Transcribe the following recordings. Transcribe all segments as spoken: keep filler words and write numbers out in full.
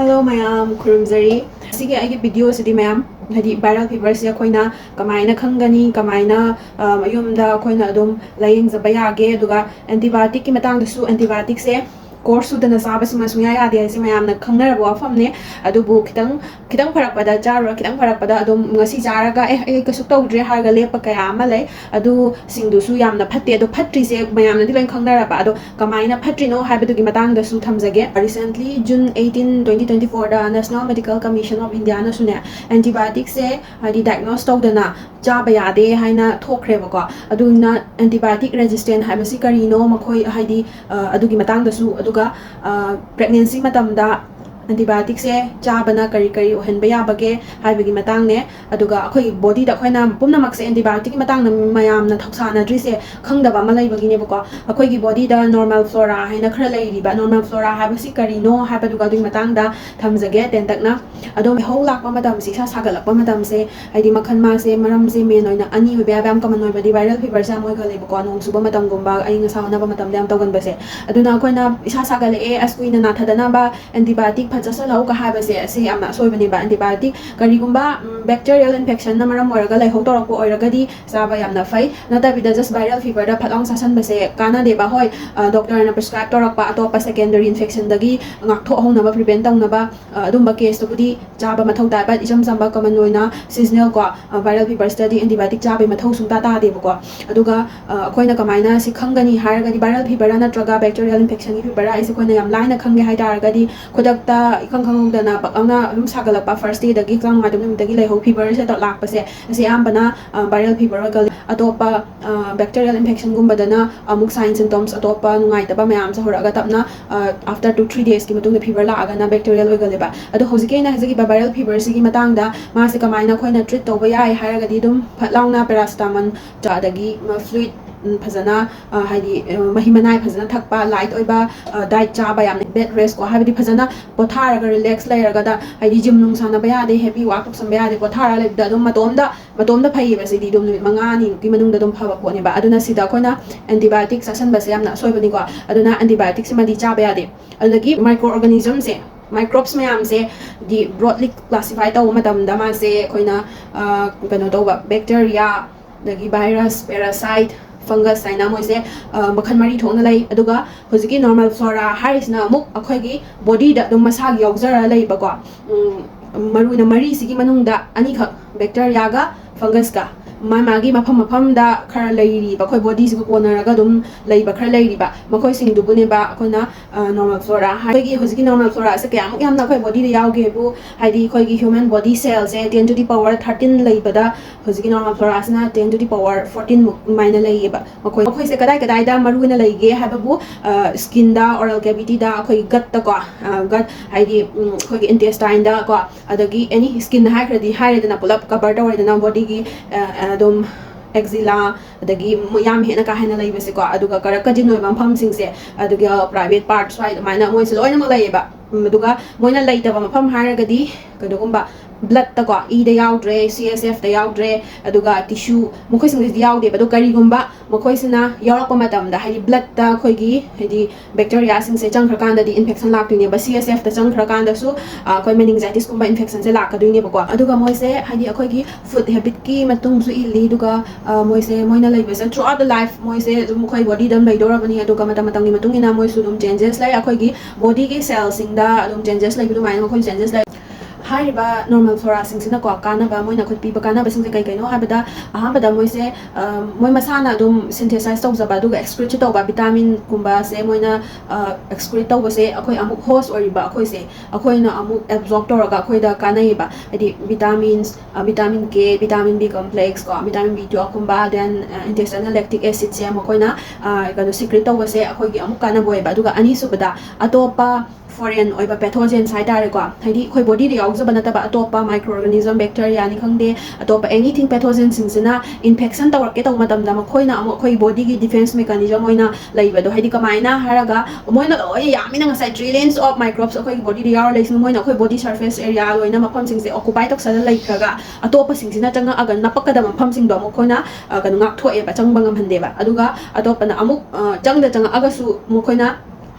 Hello ꯃꯌꯥꯝ, ꯈꯨꯔꯨꯝꯖꯔꯤ꯫ ꯉꯁꯤꯒꯤ ꯑꯩꯒꯤ ꯚꯤꯗꯤꯑꯣꯁꯤꯗꯤ ꯃꯌꯥꯝ, ꯍꯥꯏꯗꯤ viral feverꯁꯦ ꯑꯩꯈꯣꯏꯅ ꯀꯃꯥꯏꯅ ꯈꯪꯒꯅꯤ, ꯀꯃꯥꯏꯅ, ꯑ, ꯌꯨꯝꯗ ꯑꯩꯈꯣꯏꯅ ꯑꯗꯨꯝ ꯂꯥꯌꯦꯡꯖꯕ ꯌꯥꯒꯦ, ꯑꯗꯨꯒ antibioticꯀꯤ ꯃꯇꯥꯡꯗꯁꯨ, antibioticꯁꯦ course ꯁꯨꯗꯅ ꯆꯥꯕꯁꯤꯃ ꯁꯨꯡꯌꯥ ꯌꯥꯗꯦ ꯍꯥꯏꯁꯦ ꯃꯌꯥꯝꯅ ꯈꯪꯅꯔꯕ ꯋꯥꯐꯝꯅꯦ꯫ ꯑꯗꯨꯕꯨ ꯈꯤꯇꯪ, ꯈꯤꯇꯪ ꯐꯔꯛꯄꯗ ꯆꯥꯔꯨꯔ, ꯈꯤꯇꯪ ꯐꯔꯛꯄꯗ ꯑꯗꯨꯝ ꯉꯁꯤ ꯆꯥꯔꯒ, "ꯑꯦ, ꯑꯩ ꯀꯩꯁꯨ ꯇꯧꯗ꯭ꯔꯦ" ꯍꯥꯏꯔꯒ ꯂꯦꯞꯄ ꯀꯌꯥ ꯑꯃ ꯂꯩ꯫ ꯑꯗꯨꯁꯤꯡꯗꯨꯁꯨ ꯌꯥꯝꯅ ꯐꯠꯇꯦ꯫ ꯑꯗꯣ ꯐꯠꯇ꯭ꯔꯤꯁꯦ ꯃꯌꯥꯝꯅꯗꯤ ꯂꯣꯏ ꯈꯪꯅꯔꯕ, ꯑꯗꯣ ꯀꯃꯥꯏꯅ ꯐꯠꯇ꯭ꯔꯤꯅꯣ ꯍꯥꯏꯕꯗꯨꯒꯤ ꯃꯇꯥꯡꯗꯁꯨ ꯊꯝꯖꯒꯦ꯫ Recently, June eighteen, twenty twenty fourꯗ National Medical Commission of Indiaꯅꯁꯨꯅꯦ, antibioticꯁꯦ ꯍꯥꯏꯗꯤ diagnose ꯇꯧꯗꯅ ꯆꯥꯕ ꯌꯥꯗꯦ ꯍꯥꯏꯅ ꯊꯣꯛꯈ꯭ꯔꯦꯕꯀꯣ꯫ ꯑꯗꯨꯅ antibiotic resistant ꯍꯥꯏꯕꯁꯤ ꯀꯔꯤꯅꯣ, ꯃꯈꯣꯏ ꯍꯥꯏꯗꯤ, ꯑ, ꯑꯗꯨꯒꯤ ꯃꯇꯥꯡꯗꯁꯨ, ꯑꯗꯨꯒ, ꯑ, pregnancy ꯃꯇꯝꯗ antibioticꯁꯦ ꯆꯥꯕꯅ ꯀꯔꯤ ꯀꯔꯤ ꯑꯣꯏꯍꯟꯕ ꯌꯥꯕꯒꯦ ꯍꯥꯏꯕꯒꯤ ꯃꯇꯥꯡꯅꯦ꯫ ꯑꯗꯨꯒ ꯑꯩꯈꯣꯏꯒꯤ bodyꯗ ꯑꯩꯈꯣꯏꯅ ꯄꯨꯝꯅꯃꯛꯁꯦ antibioticꯀꯤ ꯃꯇꯥꯡꯗ ꯃꯌꯥꯝꯅ ꯊꯧꯁꯥꯅꯗ꯭ꯔꯤꯁꯦ ꯈꯪꯗꯕ ꯑꯃ ꯂꯩꯕꯒꯤꯅꯦꯕꯀꯣ꯫ ꯑꯩꯈꯣꯏꯒꯤ bodyꯗ normal flora ꯍꯥꯏꯅ ꯈꯔ ꯂꯩꯔꯤꯕ, normal flora ꯍꯥꯏꯕꯁꯤ ꯀꯔꯤꯅꯣ ꯍꯥꯏꯕꯗꯨꯒ ꯑꯗꯨꯒꯤ ꯃꯇꯥꯡꯗ ꯊꯝꯖꯒꯦ ꯇꯦꯟꯇꯛꯅ꯫ ꯑꯗꯣ ꯂꯥꯏꯍꯧ ꯂꯥꯛꯄ ꯃꯇꯝꯁꯦ, ꯏꯁꯥ ꯁꯥꯒꯠꯂꯛꯄ ꯃꯇꯝꯁꯦ, ꯍꯥꯏꯗꯤ ꯃꯈꯜ ꯃꯥꯁꯦ, ꯃꯔꯝꯁꯦ main ꯑꯣꯏꯅ ꯑꯅꯤ ꯑꯣꯏꯕ ꯌꯥꯕ꯫ ꯌꯥꯝ common ꯑꯣꯏꯕꯗꯤ viral feverꯁꯦ ꯌꯥꯝ ꯑꯣꯏꯒꯜꯂꯦꯕꯀꯣ, ꯅꯣꯡ ꯆꯨꯕ ꯃꯇꯝꯒꯨꯝꯕ, ꯑꯏꯪ ꯑꯁꯥ ꯑꯣꯟꯅꯕ ꯃꯇꯝꯗ ꯌꯥꯝ ꯇꯧꯒꯟꯕꯁꯦ꯫ ꯑꯗꯨꯅ ꯑꯩꯈꯣꯏꯅ ꯏꯁꯥ ꯁꯥꯒꯠꯂꯛꯑꯦ, ꯑꯁ, ꯀꯨꯏꯅ ꯅꯥꯊꯗꯅꯕ antibiotic ꯐꯠ ꯆꯥꯁꯤꯜꯂꯍꯧꯒ ꯍꯥꯏꯕꯁꯦ, ꯑꯁꯤ ꯌꯥꯝꯅ ꯑꯁꯣꯏꯕꯅꯦꯕ꯫ Antibiotic ꯀꯔꯤꯒꯨꯝꯕ, ꯎꯝ, bacterial infectionꯅ ꯃꯔꯝ ꯑꯣꯏꯔꯒ ꯂꯥꯏꯍꯧ ꯇꯧꯔꯛꯄ ꯑꯣꯏꯔꯒꯗꯤ ꯆꯥꯕ ꯌꯥꯝꯅ ꯐꯩ꯫ ꯅꯠꯇꯕꯤꯗ just viral feverꯗ ꯐꯠ ꯂꯥꯎꯅ ꯆꯥꯁꯤꯟꯕꯁꯦ ꯀꯥꯟꯅꯗꯦꯕ꯫ ꯍꯣꯏ, ꯑ, doctorꯅ prescribe ꯇꯧꯔꯛꯄ ꯑꯇꯣꯞꯄ secondary infectionꯗꯒꯤ ꯉꯥꯛꯊꯣꯛꯍꯧꯅꯕ, prevent ꯇꯧꯅꯕ, ꯑ, ꯑꯗꯨꯝꯕ caseꯇꯕꯨꯗꯤ ꯆꯥꯕ ꯃꯊꯧ ꯇꯥꯏ꯫ But ꯏꯆꯝ ꯆꯝꯕ common ꯑꯣꯏꯅ seasonal ꯀꯣ, ꯑ, viral feverꯁꯤꯗꯗꯤ antibiotic ꯆꯥꯕꯒꯤ ꯃꯊꯧ ꯁꯨꯡꯇꯥ ꯇꯥꯗꯦꯕꯀꯣ꯫ ꯑꯗꯨꯒ, ꯑ, ꯑꯩꯈꯣꯏꯅ ꯀꯃꯥꯏꯅ ꯁꯤ ꯈꯪꯒꯅꯤ ꯍꯥꯏꯔꯒꯗꯤ, viral feverꯔ ꯅꯠꯇ꯭ꯔꯒ bacterial infectionꯒꯤ feverꯔ ꯍꯥꯏꯁꯦ ꯑꯩꯈꯣꯏꯅ ꯌꯥꯝ ꯂꯥꯏꯅ ꯈꯪꯒꯦ ꯍꯥꯏ ꯇꯥꯔꯒꯗꯤ, ꯈꯨꯗꯛꯇ ꯏꯈꯪ ꯈꯪꯍꯧꯗꯅ ꯄꯛ ꯂꯥꯎꯅ ꯑꯗꯨꯝ ꯁꯥꯒꯠꯂꯛꯄ, first dayꯗꯒꯤ, ꯍꯛꯆꯥꯡ ꯅꯨꯡꯉꯥꯏꯇꯕ ꯅꯨꯃꯤꯠꯇꯒꯤ ꯂꯥꯏꯍꯧ feverꯁꯦ ꯇꯧ-, ꯂꯥꯛꯄꯁꯦ, ꯑꯁꯤ ꯑꯌꯥꯝꯕꯅ, ꯑ, viral fever ꯑꯣꯏꯒꯜꯂꯤ꯫ ꯑꯇꯣꯞꯄ, ꯑ, bacterial infectionꯒꯨꯝꯕꯗꯅ ꯑꯃꯨꯛ sign symptoms ꯑꯇꯣꯞꯄ ꯅꯨꯡꯉꯥꯏꯇꯕ ꯃꯌꯥꯝꯁꯦ ꯍꯧꯔꯛꯑꯒ ꯇꯞꯅ, ꯑ, after two three daysꯀꯤ ꯃꯇꯨꯡꯗ fever ꯂꯥꯛꯑꯒꯅ bacterial ꯑꯣꯏꯒꯜꯂꯦꯕ꯫ ꯑꯗꯣ ꯍꯧꯖꯤꯛꯀꯤ ꯑꯩꯅ ꯍꯥꯏꯖꯈꯤꯕ viral feverꯁꯤꯒꯤ ꯃꯇꯥꯡꯗ ꯃꯥꯁꯦ ꯀꯃꯥꯏꯅ ꯑꯩꯈꯣꯏꯅ treat ꯇꯧꯕ ꯌꯥꯏ ꯍꯥꯏꯔꯒꯗꯤ, ꯑꯗꯨꯝ ꯐꯠ ꯂꯥꯎꯅ paracetamol, ꯑꯗꯒꯤ, ꯎꯝ, fluid, ꯎꯝ, ꯐꯖꯅ, ꯑ, ꯍꯥꯏꯗꯤ, ꯑ, ꯃꯍꯤ ꯃꯅꯥꯏ ꯐꯖꯅ ꯊꯛꯄ, light ꯑꯣꯏꯕ, ꯑ, diet ꯆꯥꯕ, ꯌꯥꯝꯅ bed rest ꯀꯣ, ꯍꯥꯏꯕꯗꯤ ꯐꯖꯅ ꯄꯣꯊꯥꯔꯒ relax ꯂꯩꯔꯒꯗ, ꯍꯥꯏꯗꯤ gym ꯅꯨꯡ ꯁꯥꯟꯅꯕ ꯌꯥꯗꯦ, heavy work ꯇꯧꯁꯟꯕ ꯌꯥꯗꯦ, ꯄꯣꯊꯥꯔꯒ ꯂꯩꯕꯗ ꯑꯗꯨꯝ ꯃꯇꯣꯝꯗ, ꯃꯇꯣꯝꯗ ꯐꯩꯌꯦꯕ꯫ ꯁꯤꯗꯤ ꯑꯗꯨꯝ ꯅꯨꯃꯤꯠ ꯃꯉꯥꯅꯤꯃꯨꯛꯀꯤ ꯃꯅꯨꯡꯗ ꯑꯗꯨꯝ ꯐꯕ ꯄꯣꯠꯅꯦꯕ꯫ ꯑꯗꯨꯅ ꯁꯤꯗ ꯑꯩꯈꯣꯏꯅ antibiotic ꯆꯥꯁꯟꯕꯁꯦ ꯌꯥꯝꯅ ꯑꯁꯣꯏꯕꯅꯤꯀꯣ꯫ ꯑꯗꯨꯅ antibioticꯁꯤꯃꯗꯤ ꯆꯥꯕ ꯌꯥꯗꯦ꯫ ꯑꯗꯨꯗꯒꯤ microorganismꯁꯦ, Microbes ꯃꯌꯥꯝꯁꯦ ꯗꯤ broadly classify ꯇꯧꯕ ꯃꯇꯝꯗ ꯃꯥꯁꯦ ꯑꯩꯈꯣꯏꯅ ꯀꯩꯅꯣ ꯇꯧꯕ, bacteria, ꯑꯗꯒꯤ virus, parasite, fungus ꯍꯥꯏꯅ ꯃꯣꯏꯁꯦ ꯃꯈꯜ ꯃꯔꯤ ꯊꯣꯛꯅ ꯂꯩ꯫ ꯑꯗꯨꯒ ꯍꯧꯖꯤꯛꯀꯤ normal flora ꯍꯥꯏꯔꯤꯁꯤꯅ ꯑꯃꯨꯛ ꯑꯩꯈꯣꯏꯒꯤ bodyꯗ ꯑꯗꯨꯝ ꯃꯁꯥꯒꯤ ꯌꯥꯎꯖꯔ ꯂꯩꯕꯀꯣ꯫ ꯃꯔꯨ ꯑꯣꯏꯅ ꯃꯔꯤꯁꯤꯒꯤ ꯃꯅꯨꯡꯗ ꯑꯅꯤꯈꯛ, bacteriaꯒ fungusꯀ, ꯃꯥ ꯃꯥꯒꯤ ꯃꯐꯝ ꯃꯐꯝꯗ ꯈꯔ ꯂꯩꯔꯤꯕ, ꯑꯩꯈꯣꯏ bodyꯁꯤꯒ ꯀꯣꯟꯅꯔꯒ ꯑꯗꯨꯝ ꯂꯩꯕ ꯈꯔ ꯂꯩꯔꯤꯕ, ꯃꯈꯣꯏꯁꯤꯡꯗꯨꯕꯨꯅꯦꯕ ꯑꯩꯈꯣꯏꯅ normal flora ꯍꯥꯏ꯫ ꯑꯩꯈꯣꯏꯒꯤ ꯍꯧꯖꯤꯛꯀꯤ normal floraꯁꯦ ꯀꯌꯥꯃꯨꯛ ꯌꯥꯝꯅ ꯑꯩꯈꯣꯏ bodyꯗ ꯌꯥꯎꯒꯦꯕꯨ, ꯍꯥꯏꯗꯤ ꯑꯩꯈꯣꯏꯒꯤ human body cellꯁꯦ ten to the power thirteen ꯂꯩꯕꯗ, ꯍꯧꯖꯤꯛꯀꯤ normal floraꯁꯤꯅ ten to the power fourteen ꯃꯨꯛ ꯑꯗꯨꯃꯥꯏꯅ ꯂꯩꯌꯦꯕ꯫ ꯃꯈꯣꯏ ꯃꯈꯣꯏꯁꯦ ꯀꯗꯥꯏ ꯀꯗꯥꯏꯗ ꯃꯔꯨ ꯑꯣꯏꯅ ꯂꯩꯒꯦ ꯍꯥꯏꯕꯕꯨ, skinꯗ, oral cavityꯗ, ꯑꯩꯈꯣꯏꯒꯤ gutꯇꯀꯣ, gut ꯍꯥꯏꯗꯤ ꯑꯩꯈꯣꯏꯒꯤ intestineꯗꯀꯣ, ꯑꯗꯒꯤ any skin ꯍꯥꯏꯈ꯭ꯔꯗꯤ ꯍꯥꯏꯔꯦꯗꯅ, ꯄꯨꯂꯞ cover ꯇꯧꯔꯦꯗꯅ bodyꯒꯤ ꯑꯗꯨꯝ axilla, ꯑꯗꯒꯤ ꯌꯥꯝ ꯍꯦꯟꯅ ꯀꯥ ꯍꯦꯟꯅ ꯂꯩꯕꯁꯦꯀꯣ, ꯑꯗꯨꯒ ꯀꯔꯛꯀ ꯖꯤꯟ ꯑꯣꯏꯕ ꯃꯐꯝꯁꯤꯡꯁꯦ, ꯑꯗꯨꯒ private part ꯁ꯭ꯋꯥꯏ ꯑꯗꯨꯃꯥꯏꯅ ꯃꯣꯏꯁꯦ ꯂꯣꯏꯅꯃꯛ ꯂꯩꯌꯦꯕ꯫ ꯑꯗꯨꯒ ꯃꯣꯏꯅ ꯂꯩꯇꯕ ꯃꯐꯝ ꯍꯥꯏꯔꯒꯗꯤ ꯀꯩꯅꯣꯒꯨꯝꯕ, bloodꯇꯀꯣ, ꯏꯗ ꯌꯥꯎꯗ꯭ꯔꯦ, C S Fꯇ ꯌꯥꯎꯗ꯭ꯔꯦ, ꯑꯗꯨꯒ tissue, ꯃꯈꯣꯏꯁꯤꯡꯁꯤꯗꯤ ꯌꯥꯎꯗꯦꯕ꯫ ꯑꯗꯣ ꯀꯔꯤꯒꯨꯝꯕ ꯃꯈꯣꯏꯁꯤꯅ ꯌꯥꯎꯔꯛꯄ ꯃꯇꯝꯗ, ꯍꯥꯏꯗꯤ bloodꯇ ꯑꯩꯈꯣꯏꯒꯤ ꯍꯥꯏꯗꯤ bacteriaꯁꯤꯡꯁꯦ ꯆꯪꯈ꯭ꯔꯀꯥꯟꯗꯗꯤ infection ꯂꯥꯛꯇꯣꯏꯅꯦꯕ꯫ C S Fꯇ ꯆꯪꯈ꯭ꯔꯀꯥꯟꯗꯁꯨ ꯑꯩꯈꯣꯏ meningitisꯀꯨꯝꯕ infectionꯁꯦ ꯂꯥꯛꯀꯗꯣꯏꯅꯦꯕꯀꯣ꯫ ꯑꯗꯨꯒ ꯃꯣꯏꯁꯦ ꯍꯥꯏꯗꯤ ꯑꯩꯈꯣꯏꯒꯤ food habitꯀꯤ ꯃꯇꯨꯡꯁꯨ ꯏꯜꯂꯤ꯫ ꯑꯗꯨꯒ ꯃꯣꯏꯁꯦ, ꯃꯣꯏꯅ ꯂꯩꯕꯁꯦ throughout the life ꯃꯣꯏꯁꯦ ꯑꯗꯨꯝ ꯑꯩꯈꯣꯏ bodyꯗ ꯑꯗꯨꯝ ꯂꯩꯗꯧꯔꯕꯅꯤ꯫ ꯑꯗꯨꯒ ꯃꯇꯝ ꯃꯇꯝꯒꯤ ꯃꯇꯨꯡ ꯏꯟꯅ ꯃꯣꯏꯁꯨ ꯑꯗꯨꯝ changes ꯂꯩ, ꯑꯩꯈꯣꯏꯒꯤ bodyꯒꯤ cellꯁꯤꯡꯗ ꯑꯗꯨꯝ changes ꯂꯩꯕ ꯑꯗꯨꯃꯥꯏꯅ ꯃꯈꯣꯏ changes ꯂꯩ꯫ ꯍꯥꯏꯔꯤꯕ normal floraꯁꯤꯡꯁꯤꯅꯀꯣ, ꯀꯥꯟꯅꯕ, ꯃꯣꯏꯅ ꯑꯩꯈꯣꯏ ꯄꯤꯕ ꯀꯥꯟꯅꯕꯁꯤꯡꯁꯦ ꯀꯩ ꯀꯩꯅꯣ ꯍꯥꯏꯕꯗ, ꯑꯍꯥꯟꯕꯗ ꯃꯣꯏꯁꯦ ꯃꯣꯏ ꯃꯁꯥꯅ ꯑꯗꯨꯝ synthesize ꯇꯧꯖꯕ ꯑꯗꯨꯒ excrete ꯇꯧꯕ vitaminꯒꯨꯝꯕꯁꯦ ꯃꯣꯏꯅ excrete ꯇꯧꯕꯁꯦ ꯑꯩꯈꯣꯏ ꯑꯃꯨꯛ host ꯑꯣꯏꯔꯤꯕ ꯑꯩꯈꯣꯏꯁꯦ, ꯑꯩꯈꯣꯏꯅ ꯑꯃꯨꯛ absorb ꯇꯧꯔꯒ ꯑꯩꯈꯣꯏꯗ ꯀꯥꯟꯅꯩꯌꯦꯕ꯫ ꯍꯥꯏꯗꯤ vitamins, vitamin K, vitamin B complex ꯀꯣ, vitamin B twelveꯀꯨꯝꯕ, then intestinal lactic acidꯁꯦ ꯃꯈꯣꯏꯅ ꯀꯩꯅꯣ secrete ꯇꯧꯕꯁꯦ ꯑꯩꯈꯣꯏꯒꯤ ꯑꯃꯨꯛ ꯀꯥꯟꯅꯕ ꯑꯣꯏꯌꯦꯕ꯫ ꯑꯗꯨꯒ ꯑꯅꯤꯁꯨꯕꯗ ꯑꯇꯣꯞꯄ foreign ꯑꯣꯏꯕ pathogens ꯍꯥꯏꯇꯥꯔꯦꯀꯣ, ꯍꯥꯏꯗꯤ ꯑꯩꯈꯣꯏ bodyꯗ ꯌꯥꯎꯖꯕ ꯅꯠꯇꯕ ꯑꯇꯣꯞꯄ microorganism, bacteriaꯅꯤ ꯈꯪꯗꯦ, ꯑꯇꯣꯞꯄ anything pathogenꯁꯤꯡꯁꯤꯅ infection ꯇꯧꯔꯛꯀꯦ ꯇꯧꯕ ꯃꯇꯝꯗ ꯃꯈꯣꯏꯅ ꯑꯃꯨꯛ ꯑꯩꯈꯣꯏꯒꯤ bodyꯒꯤ defense mechanism ꯑꯣꯏꯅ ꯂꯩꯕꯗꯣ꯫ ꯍꯥꯏꯗꯤ ꯀꯃꯥꯏꯅ ꯍꯥꯏꯔꯒ, ꯃꯣꯏꯅ ꯂꯣꯏ ꯌꯥꯝꯃꯤꯅ ꯉꯁꯥꯏ trillions of microbes ꯑꯩꯈꯣꯏꯒꯤ bodyꯗ ꯌꯥꯎꯔ ꯂꯩꯁꯤꯅ, ꯃꯣꯏꯅ ꯑꯩꯈꯣꯏ body surface area ꯂꯣꯏꯅ ꯃꯐꯝꯁꯤꯡꯁꯦ occupy ꯇꯧꯁꯜꯂ ꯂꯩꯈ꯭ꯔꯒ ꯑꯇꯣꯞꯄꯁꯤꯡꯁꯤꯅ ꯆꯪꯉꯛꯑꯒ ꯅꯄꯛꯀꯗꯕ ꯃꯐꯝꯁꯤꯡꯗꯣ ꯑꯃꯨꯛ ꯑꯩꯈꯣꯏꯅ ꯀꯩꯅꯣ ꯉꯥꯛꯊꯣꯛꯑꯦꯕ, ꯆꯪꯕ ꯉꯝꯍꯟꯗꯦꯕ꯫ ꯑꯗꯨꯒ ꯑꯇꯣꯞꯄꯅ ꯑꯃꯨꯛ ꯆꯪꯗ ꯆꯪꯉꯛꯑꯒꯁꯨ ꯃꯈꯣꯏꯅ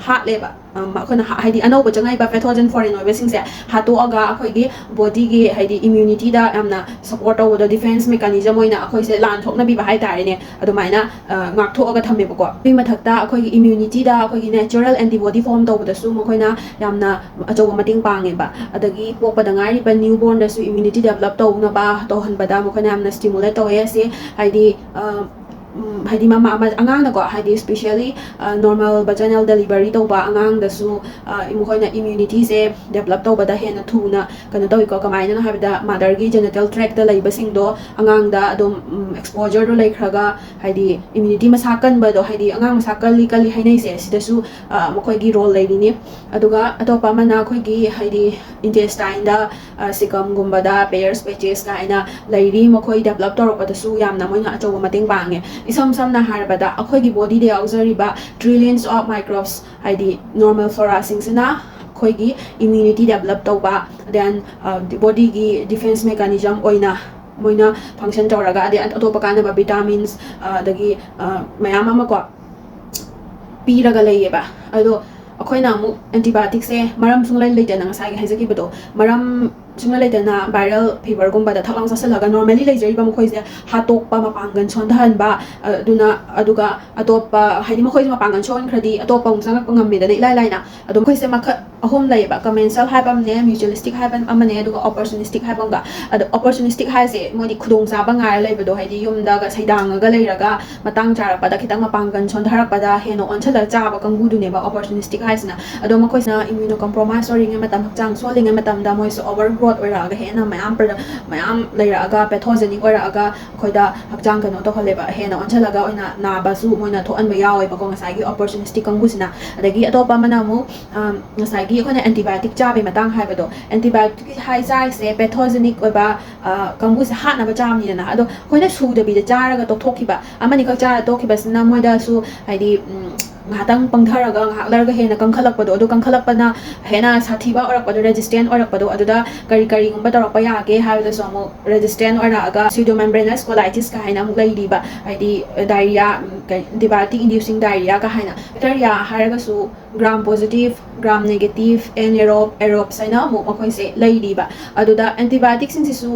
ꯍꯥꯠꯂꯦꯕ꯫ ꯑꯩꯈꯣꯏꯅ ꯍꯥꯏꯗꯤ ꯑꯅꯧꯕ ꯆꯪꯉꯛꯏꯕ ꯄꯦꯊꯣꯖꯟ ꯐꯣꯔꯦꯟ ꯑꯣꯏꯕꯁꯤꯡꯁꯦ ꯍꯥꯠꯇꯣꯛꯑꯒ ꯑꯩꯈꯣꯏꯒꯤ ꯕꯣꯗꯤꯒꯤ ꯍꯥꯏꯗꯤ ꯏꯝꯌꯨꯅꯤꯇꯤꯗ ꯌꯥꯝꯅ ꯁꯄꯣꯔꯠ ꯇꯧꯕꯗꯣ, ꯗꯤꯐꯦꯟꯁ ꯃꯦꯀꯥꯅꯤꯖꯝ ꯑꯣꯏꯅ ꯑꯩꯈꯣꯏꯁꯦ ꯂꯥꯟꯊꯣꯛꯅꯕꯤꯕ ꯍꯥꯏꯇꯥꯔꯦꯅꯦ, ꯑꯗꯨꯃꯥꯏꯅ ꯉꯥꯛꯊꯣꯛꯑꯒ ꯊꯝꯃꯦꯕꯀꯣ꯫ ꯑꯗꯨꯒꯤ ꯃꯊꯛꯇ ꯑꯩꯈꯣꯏꯒꯤ ꯏꯝꯌꯨꯅꯤꯇꯤꯗ ꯑꯩꯈꯣꯏꯒꯤ ꯅꯦꯆꯔꯦꯜ ꯑꯦꯟꯇꯤꯕꯣꯗꯤ ꯐꯣꯔꯝ ꯇꯧꯕꯗꯁꯨ ꯃꯈꯣꯏꯅ ꯌꯥꯝꯅ ꯑꯆꯧꯕ ꯃꯇꯦꯡ ꯄꯥꯡꯉꯦꯕ꯫ ꯑꯗꯒꯤ ꯄꯣꯛꯄꯗ ꯉꯥꯏꯔꯤꯕ ꯅ꯭ꯌꯨ ꯕꯣꯔꯟꯗꯁꯨ ꯏꯝꯌꯨꯅꯤꯇꯤ ꯗꯦꯕꯂꯞ ꯇꯧꯅꯕ ꯇꯧꯍꯟꯕꯗ ꯃꯈꯣꯏꯅ ꯌꯥꯝꯅ ꯁ꯭ꯇꯤꯃꯨꯂꯦꯠ ꯇꯧꯋꯦ꯫ ꯑꯁꯤ ꯍꯥꯏꯗꯤ ꯍꯥꯏꯗꯤ ꯃꯃꯥ ꯑꯉꯥꯡꯅꯀꯣ, ꯍꯥꯏꯗꯤ ꯁ꯭ꯄꯤꯁꯦꯜꯂꯤ ꯅꯣꯔꯃꯦꯜ ꯕꯖꯅꯦꯜ ꯗꯦꯂꯤꯚꯔꯤ ꯇꯧꯕ ꯑꯉꯥꯡꯗꯁꯨ ꯃꯈꯣꯏꯅ ꯏꯝꯌꯨꯅꯤꯇꯤꯁꯦ ꯗꯦꯕꯂꯞ ꯇꯧꯕꯗ ꯍꯦꯟꯅ ꯊꯨꯅ ꯀꯩꯅꯣ ꯇꯧꯋꯤꯀꯣ꯫ ꯀꯃꯥꯏꯅꯅꯣ ꯍꯥꯏꯕꯗ, ꯃꯥꯗꯔꯒꯤ ꯖꯦꯅꯤꯇꯦꯜ ꯇ꯭ꯔꯦꯛꯇ ꯂꯩꯕꯁꯤꯡꯗꯣ ꯑꯉꯥꯡꯗ ꯑꯗꯨꯝ ꯑꯦꯛꯁꯄꯣꯖꯔꯗꯣ ꯂꯩꯈ꯭ꯔꯒ, ꯍꯥꯏꯗꯤ ꯏꯝꯌꯨꯅꯤꯇꯤ ꯃꯁꯥ ꯀꯟꯕꯗꯣ, ꯍꯥꯏꯗꯤ ꯑꯉꯥꯡ ꯃꯁꯥ ꯀꯜꯂꯤ ꯀꯜꯂꯤ ꯍꯥꯏꯅꯩꯁꯦ, ꯁꯤꯗꯁꯨ ꯃꯈꯣꯏꯒꯤ ꯔꯣꯜ ꯂꯩꯔꯤꯅꯤ꯫ ꯑꯗꯨꯒ ꯑꯇꯣꯞꯄ ꯑꯃꯅ ꯑꯩꯈꯣꯏꯒꯤ ꯍꯥꯏꯗꯤ ꯏꯟꯇꯦꯁꯇꯥꯏꯟꯗ ꯁꯤꯀꯝꯒꯨꯝꯕꯗ ꯄꯦꯌꯔꯁ ꯄꯦꯆꯦꯁ ꯀꯥꯏꯅ ꯂꯩꯔꯤ, ꯃꯈꯣꯏ ꯗꯦꯕꯂꯞ ꯇꯧꯔꯛꯄꯗꯁꯨ ꯌꯥꯝꯅ ꯃꯣꯏꯅ ꯑꯆꯧꯕ ꯃꯇꯦꯡ ꯄꯥꯡꯉꯦ꯫ ꯏꯁꯝ ꯁꯝꯅ ꯍꯥꯏꯔꯕꯗ, ꯑꯩꯈꯣꯏꯒꯤ ꯕꯣꯗꯤꯗ ꯌꯥꯎꯖꯔꯤꯕ trillions of microbes, ꯍꯥꯏꯗꯤ ꯅꯣꯔꯃꯦꯜ ꯐ꯭ꯂꯣꯔꯥꯁꯤꯡꯁꯤꯅ ꯑꯩꯈꯣꯏꯒꯤ ꯏꯝꯌꯨꯅꯤꯇꯤ ꯗꯦꯕꯂꯞ ꯇꯧꯕ, ꯗꯦꯟ ꯕꯣꯗꯤꯒꯤ ꯗꯤꯐꯦꯟꯁ ꯃꯦꯀꯥꯅꯤꯖꯝ ꯑꯣꯏꯅ ꯃꯣꯏꯅ ꯐꯪꯁꯟ ꯇꯧꯔꯒ, ꯑꯗꯩ ꯑꯇꯣꯞꯄ ꯀꯥꯟꯅꯕ ꯚꯤꯇꯥꯃꯤꯟꯁ, ꯑꯗꯒꯤ ꯃꯌꯥꯝ ꯑꯃꯀꯣ ꯄꯤꯔꯒ ꯂꯩꯌꯦꯕ꯫ ꯑꯗꯣ ꯑꯩꯈꯣꯏꯅ ꯑꯃꯨꯛ ꯑꯦꯟꯇꯤꯕꯥꯌꯣꯇꯤꯛꯁꯦ ꯃꯔꯝ ꯁꯨꯡꯂꯩ ꯂꯩꯇꯅ, ꯉꯁꯥꯏꯒꯤ ꯍꯥꯏꯖꯈꯤꯕꯗꯣ, ꯃꯔꯝ ꯁꯨꯡꯂꯩ ꯂꯩꯇꯅ ꯚꯥꯏꯔꯦꯜ ꯐꯤꯚꯔꯒꯨꯝꯕꯗ ꯊꯛ ꯂꯥꯎ ꯆꯥꯁꯤꯜꯂꯒ ꯅꯣꯔꯃꯦꯂꯤ ꯂꯩꯖꯔꯤꯕ ꯃꯈꯣꯏꯁꯦ ꯍꯥꯠꯇꯣꯛꯄ, ꯃꯄꯥꯡꯒꯜ ꯁꯣꯟꯊꯍꯟꯕ, ꯑꯗꯨꯅ ꯑꯗꯨꯒ ꯑꯇꯣꯞꯄ, ꯍꯥꯏꯗꯤ ꯃꯈꯣꯏꯁꯦ ꯃꯄꯥꯡꯒꯜ ꯁꯣꯟꯈ꯭ꯔꯗꯤ ꯑꯇꯣꯞꯄ ꯑꯃꯨꯛ ꯆꯪꯉꯛꯄ ꯉꯝꯃꯦꯗꯅ ꯏꯂꯥꯏ ꯂꯥꯏꯅ꯫ ꯑꯗꯣ ꯃꯈꯣꯏꯁꯦ ꯃꯈꯜ ꯑꯍꯨꯝ ꯂꯩꯌꯦꯕ: ꯀꯃꯦꯟꯁꯦꯜ ꯍꯥꯏꯕ ꯑꯃꯅꯦ, ꯃ꯭ꯌꯨꯆꯨꯋꯦꯂꯤꯁꯇꯤꯛ ꯍꯥꯏꯕ ꯑꯃꯅꯦ, ꯑꯗꯨꯒ ꯑꯣꯄꯣꯔꯆꯨꯅꯤꯁꯇꯤꯛ ꯍꯥꯏꯕ ꯑꯃꯒ꯫ ꯑꯗꯣ ꯑꯣꯄꯣꯔꯆꯨꯅꯤꯁꯇꯤꯛ ꯍꯥꯏꯁꯦ ꯃꯣꯏꯗꯤ ꯈꯨꯗꯣꯡꯆꯥꯕ ꯉꯥꯏꯔ ꯂꯩꯕꯗꯣ, ꯍꯥꯏꯗꯤ ꯌꯨꯝꯗꯒ ꯁꯩꯗꯥꯡꯉꯒ ꯂꯩꯔꯒ ꯃꯇꯥꯡ ꯆꯥꯔꯛꯄꯗ ꯈꯤꯇꯪ ꯃꯄꯥꯡꯒꯜ ꯁꯣꯟꯊꯔꯛꯄꯗ ꯍꯦꯟꯅ ꯑꯣꯟꯁꯤꯜꯂꯒ ꯆꯥꯕ ꯀꯥꯡꯕꯨꯗꯨꯅꯦꯕ ꯑꯣꯄꯣꯔꯆꯨꯅꯤꯁꯇꯤꯛ ꯍꯥꯏꯁꯤꯅ꯫ ꯑꯗꯣ ꯃꯈꯣꯏꯁꯤꯅ ꯏꯝꯌꯨꯅꯣ ꯀꯝꯄ꯭ꯔꯣꯃꯥꯏꯁ ꯑꯣꯏꯔꯤꯉꯩ ꯃꯇꯝ, ꯍꯛꯆꯥꯡ ꯁꯣꯜꯂꯤꯉꯩ ꯃꯇꯝꯗ ꯃꯣꯏꯁꯦ ꯑꯣꯚꯔ ꯒ꯭ꯔꯣꯠ ꯑꯣꯏꯔꯛꯑꯒ ꯍꯦꯟꯅ ꯃꯌꯥꯝ ꯄ꯭ꯔꯗꯛ ꯃꯌꯥꯝ ꯂꯩꯔꯛꯑꯒ, ꯄꯦꯊꯣꯖꯦꯅꯤꯛ ꯑꯣꯏꯔꯛꯑꯒ ꯑꯩꯈꯣꯏꯗ ꯍꯛꯆꯥꯡ ꯀꯩꯅꯣ ꯇꯧꯍꯜꯂꯦꯕ, ꯍꯦꯟꯅ ꯑꯣꯟꯁꯤꯜꯂꯒ ꯑꯣꯏꯅ ꯅꯥꯕꯁꯨ ꯃꯣꯏꯅ ꯊꯣꯛꯍꯟꯕ ꯌꯥꯎꯋꯦꯕꯀꯣ, ꯉꯁꯥꯏꯒꯤ ꯑꯣꯄꯣꯔꯆꯨꯅꯤꯁꯇꯤꯛ ꯀꯥꯡꯕꯨꯁꯤꯅ꯫ ꯑꯗꯒꯤ ꯑꯇꯣꯞꯄ ꯑꯃꯅ ꯑꯃꯨꯛ ꯉꯁꯥꯏꯒꯤ ꯑꯩꯈꯣꯏꯅ ꯑꯦꯟꯇꯤꯕꯥꯌꯣꯇꯤꯛ ꯆꯥꯕꯒꯤ ꯃꯇꯥꯡ ꯍꯥꯏꯕꯗꯣ, ꯑꯦꯟꯇꯤꯕꯥꯌꯣꯇꯤꯛ ꯍꯥꯏ ꯆꯥꯔꯤꯁꯦ ꯄꯦꯊꯣꯖꯦꯅꯤꯛ ꯑꯣꯏꯕ ꯀꯥꯡꯕꯨꯁꯦ ꯍꯥꯠꯅꯕ ꯆꯥꯕꯅꯤꯗꯅ꯫ ꯑꯗꯣ ꯑꯩꯈꯣꯏꯅ ꯁꯨꯗꯕꯤꯗ ꯆꯥꯔꯒ ꯇꯣꯛꯊꯣꯛꯈꯤꯕ, ꯑꯃꯅꯤꯈꯛ ꯆꯥꯔ ꯇꯣꯛꯈꯤꯕꯁꯤꯅ ꯃꯣꯏꯗꯁꯨ ꯍꯥꯏꯗꯤ ꯉꯥꯏꯍꯥꯛꯇꯪ ꯄꯪꯊꯔꯒ ꯉꯥꯏꯍꯥꯛ ꯂꯩꯔꯒ ꯍꯦꯟꯅ ꯀꯟꯈꯠꯂꯛꯄꯗꯣ, ꯑꯗꯨ ꯀꯟꯈꯠꯂꯛꯄꯅ ꯍꯦꯟꯅ ꯁꯥꯊꯤꯕ ꯑꯣꯏꯔꯛꯄꯗꯣ, ꯔꯦꯖꯤꯁꯇꯦꯟ ꯑꯣꯏꯔꯛꯄꯗꯣ, ꯑꯗꯨꯗ ꯀꯔꯤ ꯀꯔꯤꯒꯨꯝꯕ ꯇꯧꯔꯛꯄ ꯌꯥꯒꯦ ꯍꯥꯏꯕꯗꯁꯨ ꯑꯃꯨꯛ ꯔꯦꯖꯤꯁꯇꯦꯟ ꯑꯣꯏꯔꯛꯑꯒ ꯁ꯭ꯌꯨꯗꯣꯃꯦꯝꯕ꯭ꯔꯦꯅꯁ ꯀꯣꯂꯥꯏꯇꯤꯁ ꯀ ꯍꯥꯏꯅ ꯑꯃꯨꯛ ꯂꯩꯔꯤꯕ, ꯍꯥꯏꯗꯤ ꯗꯥꯏꯔꯤꯌꯥ, ꯑꯦꯟꯇꯤꯕꯥꯏꯑꯣꯇꯤꯛ ꯏꯟꯗ꯭ꯌꯨꯁꯤꯡ ꯗꯥꯏꯔꯤꯌꯥ ꯀ ꯍꯥꯏꯅ꯫ ꯕꯦꯛꯇꯔꯤꯌꯥ ꯍꯥꯏꯔꯒꯁꯨ gram positive, gram negative, anaerobe, aerobes ꯍꯥꯏꯅ ꯑꯃꯨꯛ ꯃꯈꯣꯏꯁꯦ ꯂꯩꯔꯤꯕ꯫ ꯑꯗꯨꯗ ꯑꯦꯟꯇꯤꯕꯥꯏꯑꯣꯇꯤꯛꯁꯤꯡꯁꯤꯁꯨ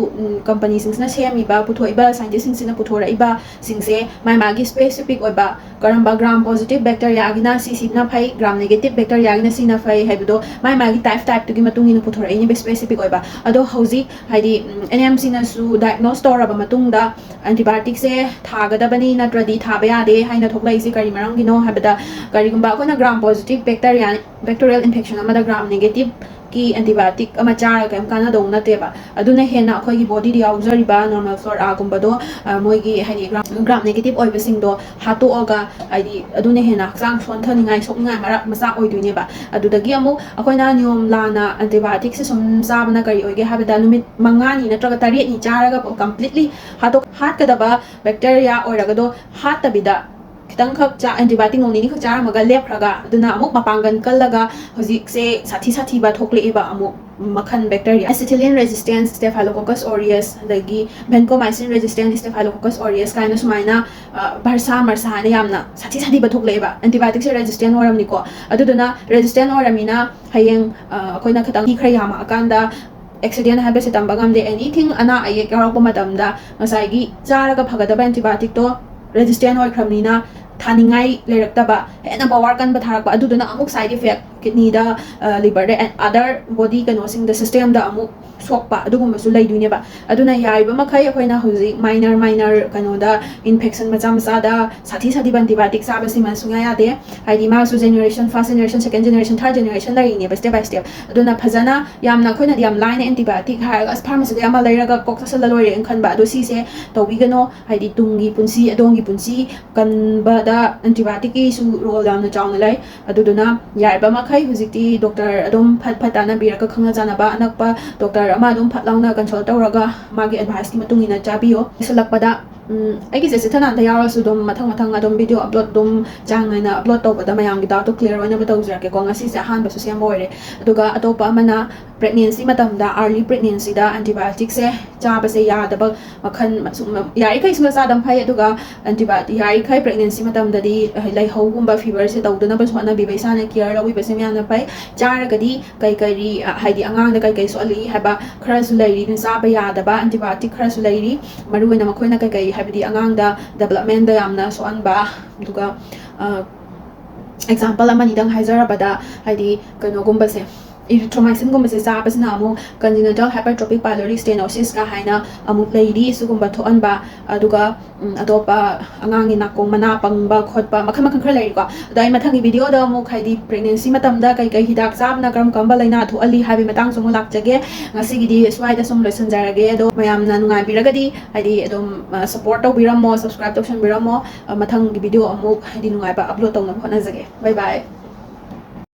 ꯀꯝꯄꯅꯤꯁꯤꯡꯁꯤꯅ ꯁꯦꯝꯃꯤꯕ, ꯄꯨꯊꯣꯛꯏꯕ, ꯁꯥꯏꯟꯇꯤꯁꯁꯤꯡꯁꯤꯅ ꯄꯨꯊꯣꯔꯛꯏꯕꯁꯤꯡꯁꯦ ꯃꯥꯏ ꯃꯥꯒꯤ ꯁ꯭ꯄꯦꯁꯤꯐꯤꯛ ꯑꯣꯏꯕ, ꯀꯔꯝꯕ ꯒ꯭ꯔꯥꯝ ꯄꯣꯖꯤꯇꯤꯚ ꯕꯦꯛꯇꯔꯤꯌꯥꯒꯤꯅ ꯁꯤ ꯁꯤꯅ ꯐꯩ, ꯒ꯭ꯔꯥꯝ ꯅꯦꯒꯦꯇꯤꯚ ꯕꯦꯛꯇꯔꯤꯌꯥꯒꯤꯅ ꯁꯤꯅ ꯐꯩ ꯍꯥꯏꯕꯗꯣ ꯃꯥꯏ ꯃꯥꯒꯤ ꯇꯥꯏꯞ ꯇꯥꯏꯞꯇꯨꯒꯤ ꯃꯇꯨꯡ ꯏꯟꯅ ꯄꯨꯊꯣꯔꯛꯏꯅꯦꯕ ꯁ꯭ꯄꯦꯁꯤꯐꯤꯛ ꯑꯣꯏꯕ꯫ ꯑꯗꯣ ꯍꯧꯖꯤꯛ ꯍꯥꯏꯗꯤ ꯑꯦꯟ ꯑꯦꯝ ꯁꯤꯅꯁꯨ ꯗꯥꯏꯒꯅꯣꯁ ꯇꯧꯔꯕ ꯃꯇꯨꯡꯗ ꯑꯦꯟꯇꯤꯕꯥꯏꯑꯣꯇꯤꯛꯁꯦ ꯊꯥꯒꯗꯕꯅꯤ ꯅꯠꯇ꯭ꯔꯗꯤ ꯊꯥꯕ ꯌꯥꯗꯦ ꯍꯥꯏꯅ ꯊꯣꯛꯂꯛꯏꯁꯦ ꯀꯔꯤ ꯃꯔꯝꯒꯤꯅꯣ ꯍꯥꯏꯕꯗ, ꯀꯔꯤꯒꯨꯝꯕ ꯑꯩꯈꯣꯏꯅ gram positive bacteria, bacterial infection ꯑꯃꯗ ꯒ꯭ꯔꯥꯝ ꯅꯦꯒꯦꯇꯤꯚꯀꯤ ꯑꯦꯟꯇꯤꯕꯥꯏꯑꯣꯇꯤꯛ ꯑꯃ ꯆꯥꯔꯒ ꯀꯔꯤꯝ ꯀꯥꯟꯅꯗꯧ ꯅꯠꯇꯦꯕ꯫ ꯑꯗꯨꯅ ꯍꯦꯟꯅ ꯑꯩꯈꯣꯏꯒꯤ ꯕꯣꯗꯤꯗ ꯌꯥꯎꯖꯔꯤꯕ ꯅꯣꯔꯃꯦꯜ ꯐ꯭ꯂꯣꯔꯥꯒꯨꯝꯕꯗꯣ, ꯑ, ꯃꯣꯏꯒꯤ ꯍꯥꯏꯗꯤ ꯒ꯭ꯔꯥꯝ, ꯒ꯭ꯔꯥꯝ ꯅꯦꯒꯦꯇꯤꯚ ꯑꯣꯏꯕꯁꯤꯡꯗꯣ ꯍꯥꯠꯇꯣꯛꯑꯒ, ꯍꯥꯏꯗꯤ ꯑꯗꯨꯅ ꯍꯦꯟꯅ ꯍꯛꯆꯥꯡ ꯁꯣꯟꯊꯅꯤꯡꯉꯥꯏ, ꯁꯣꯛꯅꯤꯡꯉꯥꯏ ꯃꯔꯛ ꯃꯆꯥꯛ ꯑꯣꯏꯗꯣꯏꯅꯦꯕ꯫ ꯑꯗꯨꯗꯒꯤ ꯑꯃꯨꯛ ꯑꯩꯈꯣꯏꯅ ꯅꯤꯌꯣꯝ ꯂꯥꯟꯅ ꯑꯦꯟꯇꯤꯕꯥꯏꯑꯣꯇꯤꯛꯁꯦ ꯁꯨꯝ ꯆꯥꯕꯅ ꯀꯔꯤ ꯑꯣꯏꯒꯦ ꯍꯥꯏꯕꯗ, ꯅꯨꯃꯤꯠ ꯃꯉꯥꯅꯤ ꯅꯠꯇ꯭ꯔꯒ ꯇꯔꯦꯠꯅꯤ ꯆꯥꯔꯒ ꯀꯝꯄ꯭ꯂꯤꯠꯂꯤ ꯍꯥꯠꯇꯣꯛ-, ꯍꯥꯠꯀꯗꯕ ꯕꯦꯛꯇꯔꯤꯌꯥ ꯑꯣꯏꯔꯒꯗꯣ ꯍꯥꯠꯇꯕꯤꯗ ꯈꯤꯇꯪꯈꯛ ꯆꯥ-, ꯑꯦꯟꯇꯤꯕꯥꯏꯑꯣꯇꯤꯛ ꯅꯣꯡ ꯅꯤꯅꯤꯈꯛ ꯆꯥꯔꯝꯃꯒ ꯂꯦꯞꯈ꯭ꯔꯒ, ꯑꯗꯨꯅ ꯑꯃꯨꯛ ꯃꯄꯥꯡꯒꯜ ꯀꯜꯂꯒ ꯍꯧꯖꯤꯛꯁꯦ ꯁꯥꯊꯤ ꯁꯥꯊꯤꯕ ꯊꯣꯛꯂꯛꯑꯦꯕ ꯑꯃꯨꯛ ꯃꯈꯜ ꯕꯦꯛꯇꯔꯤꯌꯥ꯫ ꯑꯦꯁꯤꯊꯤꯂꯤꯟ ꯔꯦꯖꯤꯁꯇꯦꯟꯁ ꯁ꯭ꯇꯦꯐꯥꯏꯂꯣꯀꯣꯀꯁ ꯑꯣꯔꯤꯌꯁ, ꯑꯗꯒꯤ ꯚꯦꯟꯀꯣꯃꯥꯏꯁꯤꯟ ꯔꯦꯖꯤꯁꯇꯦꯟꯁ ꯁ꯭ꯇꯦꯐꯥꯏꯂꯣꯀꯣꯀꯁ ꯑꯣꯔꯤꯌꯁ ꯀꯥꯏꯅ ꯁꯨꯃꯥꯏꯅ, ꯑ, ꯚꯔꯁꯥ ꯃꯔꯁꯥ ꯍꯥꯏꯅ ꯌꯥꯝꯅ ꯁꯥꯊꯤ ꯁꯥꯊꯤꯕ ꯊꯣꯛꯂꯛꯑꯦꯕ꯫ ꯑꯦꯟꯇꯤꯕꯥꯏꯑꯣꯇꯤꯛꯁꯦ ꯔꯦꯖꯤꯁꯇꯦꯟ ꯑꯣꯏꯔꯝꯅꯤꯀꯣ꯫ ꯑꯗꯨꯗꯨꯅ ꯔꯦꯖꯤꯁꯇꯦꯟ ꯑꯣꯏꯔꯝꯅꯤꯅ ꯍꯌꯦꯡ, ꯑ, ꯑꯩꯈꯣꯏꯅ ꯈꯤꯇꯪ ꯃꯤ ꯈꯔ ꯌꯥꯝꯃꯛꯑꯀꯥꯟꯗ ꯑꯦꯛꯁꯤꯗꯦꯟ ꯍꯥꯏꯕꯁꯦ ꯇꯝꯕ ꯉꯝꯗꯦ꯫ ꯑꯦꯅꯤꯊꯤꯡ ꯑꯅꯥ ꯑꯌꯦꯛ ꯌꯥꯎꯔꯛꯄ ꯃꯇꯝꯗ ꯉꯁꯥꯏꯒꯤ ꯆꯥꯔꯒ ꯐꯒꯗꯕ ꯑꯦꯟꯇꯤꯕꯥꯏꯑꯣꯇꯤꯛꯇꯣ ꯔꯦꯖꯤꯁꯇꯦꯟ ꯑꯣꯏꯈ꯭ꯔꯕꯅꯤꯅ ꯊꯥꯅꯤꯡꯉꯥꯏ ꯂꯩꯔꯛꯇꯕ, ꯍꯦꯟꯅ ꯄꯋꯥꯔ ꯀꯟꯕ ꯊꯥꯔꯛꯄ, ꯑꯗꯨꯗꯨꯅ ꯑꯃꯨꯛ ꯁꯥꯏꯠ ꯏꯐꯦꯛ ꯀꯤꯗꯅꯤꯗ, ꯑ, ꯂꯤꯚꯔꯗ and other body ꯀꯩꯅꯣꯁꯤꯡꯗ, ꯁꯤꯁꯇꯦꯝꯗ ꯑꯃꯨꯛ ꯁꯣꯛꯄ ꯑꯗꯨꯒꯨꯝꯕꯁꯨ ꯂꯩꯗꯣꯏꯅꯦꯕ꯫ ꯑꯗꯨꯅ ꯌꯥꯔꯤꯕ ꯃꯈꯩ ꯑꯩꯈꯣꯏꯅ ꯍꯧꯖꯤꯛ ꯃꯥꯏꯅꯔ ꯃꯥꯏꯅꯔ ꯀꯩꯅꯣꯗ ꯏꯟꯐꯦꯛꯁꯟ ꯃꯆꯥ ꯃꯆꯥꯗ ꯁꯥꯊꯤ ꯁꯥꯊꯤꯕ ꯑꯦꯟꯇꯤꯕꯥꯏꯑꯣꯇꯤꯛ ꯆꯥꯕꯁꯤꯃ ꯁꯨꯡꯌꯥ ꯌꯥꯗꯦ꯫ ꯍꯥꯏꯗꯤ ꯃꯥꯁꯨ generation, first generation, second generation, third generation ꯂꯩꯔꯤꯅꯦꯕ, ꯁ꯭ꯇꯦꯞ ꯕꯥꯏ ꯁ꯭ꯇꯦꯞ꯫ ꯑꯗꯨꯅ ꯐꯖꯅ, ꯌꯥꯝꯅ ꯑꯩꯈꯣꯏꯅꯗꯤ ꯌꯥꯝ ꯂꯥꯏꯅ ꯑꯦꯟꯇꯤꯕꯥꯏꯑꯣꯇꯤꯛ ꯍꯥꯏꯔꯒ ꯑꯁ ꯐꯥꯔꯃꯥꯁꯤꯗ ꯑꯃ ꯂꯩꯔꯒ ꯀꯣꯛ ꯆꯥꯁꯤꯜꯂ ꯂꯣꯏꯔꯦꯅ ꯈꯟꯕ꯫ ꯑꯗꯣ ꯁꯤꯁꯦ ꯇꯧꯕꯤꯒꯅꯣ꯫ ꯍꯥꯏꯗꯤ ꯇꯨꯡꯒꯤ ꯄꯨꯟꯁꯤ, ꯑꯗꯣꯝꯒꯤ ꯄꯨꯟꯁꯤ ꯀꯟꯕꯗ ꯑꯦꯟꯇꯤꯕꯥꯏꯑꯣꯇꯤꯛꯀꯤꯁꯨ ꯔꯣꯜ ꯌꯥꯝꯅ ꯆꯥꯎꯅ ꯂꯩ꯫ ꯑꯗꯨꯗꯨꯅ ꯌꯥꯔꯤꯕ ꯃꯈꯩ ꯍꯧꯖꯤꯛꯇꯤ ꯗꯣꯛꯇꯔ ꯑꯗꯨꯝ ꯐꯠ ꯐꯠ ꯇꯥꯟꯅꯕꯤꯔꯒ ꯈꯪꯅ ꯆꯥꯟꯅꯕ ꯑꯅꯛꯄ ꯗꯣꯛꯇꯔ ꯑꯃ ꯑꯗꯨꯝ ꯐꯠ ꯂꯥꯎꯅ ꯀꯟꯁꯜ ꯇꯧꯔꯒ ꯃꯥꯒꯤ ꯑꯦꯗꯚꯥꯏꯁꯀꯤ ꯃꯇꯨꯡ ꯏꯟꯅ ꯆꯥꯕꯤꯌꯣ꯫ ꯂꯣꯏꯁꯤꯜꯂꯛꯄꯗ ꯎꯝ, ꯑꯩꯒꯤꯁꯦ ꯆꯤꯊꯅꯥꯟꯗ ꯌꯥꯎꯔꯁꯨ ꯑꯗꯨꯝ ꯃꯊꯪ ꯃꯊꯪ ꯑꯗꯨꯝ video upload ꯑꯗꯨꯝ ꯆꯥꯡ ꯅꯥꯏꯅ upload ꯇꯧꯕꯗ ꯃꯌꯥꯝꯒꯤ doubtꯇꯣ clear ꯑꯣꯏꯅꯕ ꯇꯧꯖꯔꯛꯀꯦꯀꯣ꯫ ꯉꯁꯤꯁꯦ ꯑꯍꯥꯟꯕꯁꯨ ꯁꯦꯝꯕ ꯑꯣꯏꯔꯦ꯫ ꯑꯗꯨꯒ ꯑꯇꯣꯞꯄ ꯑꯃꯅ pregnancy ꯃꯇꯝꯗ, early pregnancyꯗ antibioticꯁꯦ ꯆꯥꯕꯁꯦ ꯌꯥꯗꯕ ꯃꯈꯜ ꯁꯨꯝ ꯌꯥꯔꯤꯈꯩ ꯁꯨꯡꯆꯥ ꯆꯥꯗꯕ ꯐꯩ꯫ ꯑꯗꯨꯒ antibiotic ꯌꯥꯔꯤꯈꯩ pregnancy ꯃꯇꯝꯗꯗꯤ ꯂꯥꯏꯍꯧꯒꯨꯝꯕ feverꯁꯦ ꯇꯧꯗꯅꯕꯁꯨ ꯍꯣꯠꯅꯕꯤꯕ, ꯏꯁꯥꯅ care ꯂꯧꯕꯤꯕꯁꯦ ꯌꯥꯝꯅ ꯐꯩ꯫ ꯆꯥꯔꯒꯗꯤ ꯀꯩ ꯀꯔꯤ, ꯑ, ꯍꯥꯏꯗꯤ ꯑꯉꯥꯡꯗ ꯀꯩ ꯀꯩ ꯁꯣꯛꯍꯜꯂꯤ ꯍꯥꯏꯕ ꯈꯔꯁꯨ ꯂꯩꯔꯤ, ꯑꯗꯨꯅ ꯆꯥꯕ ꯌꯥꯗꯕ antibiotic ꯈꯔꯁꯨ ꯂꯩꯔꯤ꯫ ꯃꯔꯨꯑꯣꯏꯅ ꯃꯈꯣꯏꯅ ꯀꯩ ꯀꯩ ꯍꯥꯏꯕꯗꯤ ꯑꯉꯥꯡꯗ developmentꯗ ꯌꯥꯝꯅ ꯁꯣꯛꯍꯟꯕ, ꯑꯗꯨꯒ, ꯑ, example ꯑꯃꯅꯤꯗꯪ ꯍꯥꯏꯖꯔꯕꯗ, ꯍꯥꯏꯗꯤ ꯀꯩꯅꯣꯒꯨꯝꯕꯁꯦ, erythromycinꯒꯨꯝꯕꯁꯦ ꯆꯥꯕꯁꯤꯅ ꯑꯃꯨꯛ congenital hypertrophic pylori stenosisꯀ ꯍꯥꯏꯅ ꯑꯃꯨꯛ ꯂꯩꯔꯤ, ꯁꯤꯒꯨꯝꯕ ꯊꯣꯛꯍꯟꯕ꯫ ꯑꯗꯨꯒ, ꯎꯝ, ꯑꯇꯣꯞꯄ ꯑꯉꯥꯡꯒꯤ ꯅꯥꯀꯣꯡ ꯃꯅꯥ ꯄꯪꯕ ꯈꯣꯠꯄ ꯃꯈꯜ ꯃꯈꯜ ꯈꯔ ꯂꯩꯔꯤꯀꯣ꯫ ꯑꯗꯣ ꯑꯩ ꯃꯊꯪꯒꯤ videoꯗ ꯑꯃꯨꯛ, ꯍꯥꯏꯗꯤ pregnancy ꯃꯇꯝꯗ ꯀꯩ ꯀꯩ ꯍꯤꯗꯥꯛ ꯆꯥꯕꯅ ꯀꯔꯝ ꯀꯔꯝꯕ ꯂꯥꯏꯅꯥ ꯊꯣꯛꯍꯜꯂꯤ ꯍꯥꯏꯕꯒꯤ ꯃꯇꯥꯡꯁꯨ ꯑꯃꯨꯛ ꯂꯥꯛꯆꯒꯦ꯫ ꯉꯁꯤꯒꯤꯗꯤ ꯁ꯭ꯋꯥꯏꯗ ꯁꯨꯝ ꯂꯣꯏꯁꯤꯟꯖꯔꯒꯦ꯫ ꯑꯗꯣ ꯃꯌꯥꯝꯅ ꯅꯨꯡꯉꯥꯏꯕꯤꯔꯒꯗꯤ, ꯍꯥꯏꯗꯤ ꯑꯗꯨꯝ, ꯑ, support ꯇꯧꯕꯤꯔꯝꯃꯣ, subscribe ꯇꯧꯁꯟꯕꯤꯔꯝꯃꯣ꯫ ꯑ, ꯃꯊꯪꯒꯤ video ꯑꯃꯨꯛ, ꯍꯥꯏꯗꯤ ꯅꯨꯡꯉꯥꯏꯕ upload ꯇꯧꯅꯕ ꯍꯣꯠꯅꯖꯒꯦ꯫ Bye bye꯫